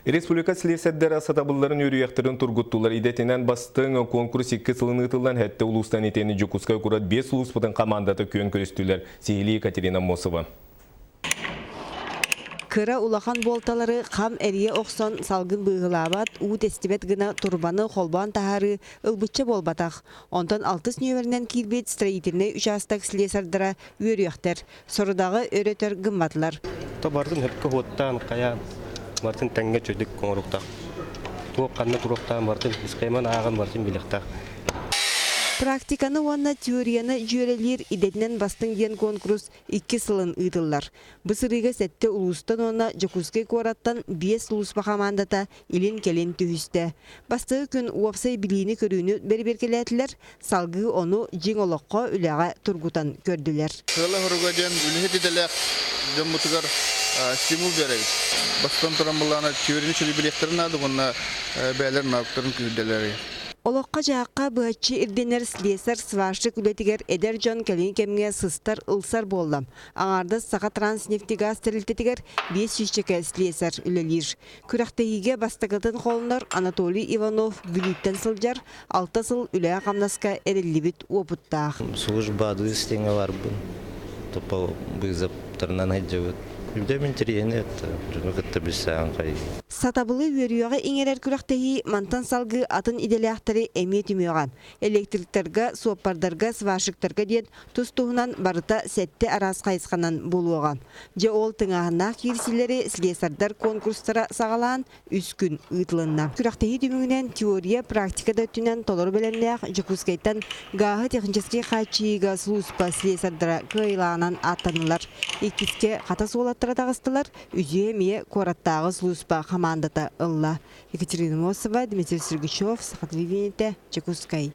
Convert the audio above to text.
Республика слесарьдара сатабылларын үөрүйэхтэрин тургуттулар. Идэтинэн бастыҥ конкурс икки сылын ыытыллан, сэттэ улуустан итиэннэ Дьокуускай куорат биэс улууспутун хамаандата күөн көрүстүлэр. Сиһилии Екатерина Мосова. Кыра улахан буолталары хам эрийэ охсон салгын быыһылаабат, уу тэстибэт гына турбаны холбоон таһаарыы ылбычча буолбатах. Онтон алтыс нүөмэринэн киирбит строительнай учаастак слесарьдара үөрүөхтэр. Сорудаҕы өр-өтөр гымматылар. То бардын хөпкө хуоттаан хайаан бартын тэҥҥэ чөдүк оҥоруктаах. Туох ханна туруохтаан бартын схеман ааҕан бартын билиэхтээх. Практиканы уонна теорияны дьүөрэлиир идэтинэн бастыҥ диэн куонкурус икки сылын ыытыллар. Бу сырыыга сэттэ улуустан уонна Дьокуускай куораттан биэс сулууспа хамаандата илин-кэлин түһүстэ. Бастакы күн уопсай билиини-көрүүнү бэрэбиэркэлээтилэр, Салгыы ону дьиҥ олоххо үлэҕэ тургутан көрдүлэр. Сыала-соруга диэн үлэһит идэлээх дьоммутугар стимул биэрэбит. Бастатан туран былаана теорияны чөлүбүлүөхтэрин наада уонна бэйэлэр навыктарын күүһүрдэллэрий. Олоххо-дьаһахха быһаччы ирдэнэр слесарь, сварщик үлэтигэр эдэр дьон кэлин кэмҥэ сыстар, ылсар буолла. Аҥаардас Сахатранснефтегаз тэрилтэтигэр биэс сүүсчэкэ слесарь үлэлиир. Күрэхтэһиигэ бастакытын холонор Анатолий Иванов Бүлүүттэн сылдьар, алта сыл үлэҕэ-хамнаска эриллибит уопуттаах. Службаадыы истиҥэ барбын. Тупа вызовтарынан сылдьабыт. Үлэм интэриэһинэй это дьону кытта билсэҕин хайыы. Сатабылы үөрүйэҕи иҥэрэр күрэхтэһии мантан салгыы атын идэлээхтэри эмиэ түмүөҕэ. Электриктарга, суоппардарга, сварщиктарга диэн тус-туһунан барыта сэттэ араас хайысханан буолуоҕа. Дьэ ол тыҥааһыннаах киирсиилэри слесардар конкурстара саҕалаан үс күн ыытылынна. Күрэхтэһии түмүгүнэн теория, практика да өттүнэн толору бэлэмнээх Дьокуускайтан гааһы техническэй хааччыйыыга сулууспа слесарьдара кыайыылааҕынан ааттаннылар. Иккискэ Хатас уолаттара таҕыстылар, үтүө эмиэ куораттааҕы сулууспа хамаандата ылла. Екатерина Мосова, Дмитрий Сергучев, Саха телевидениетэ, Дьокуускай.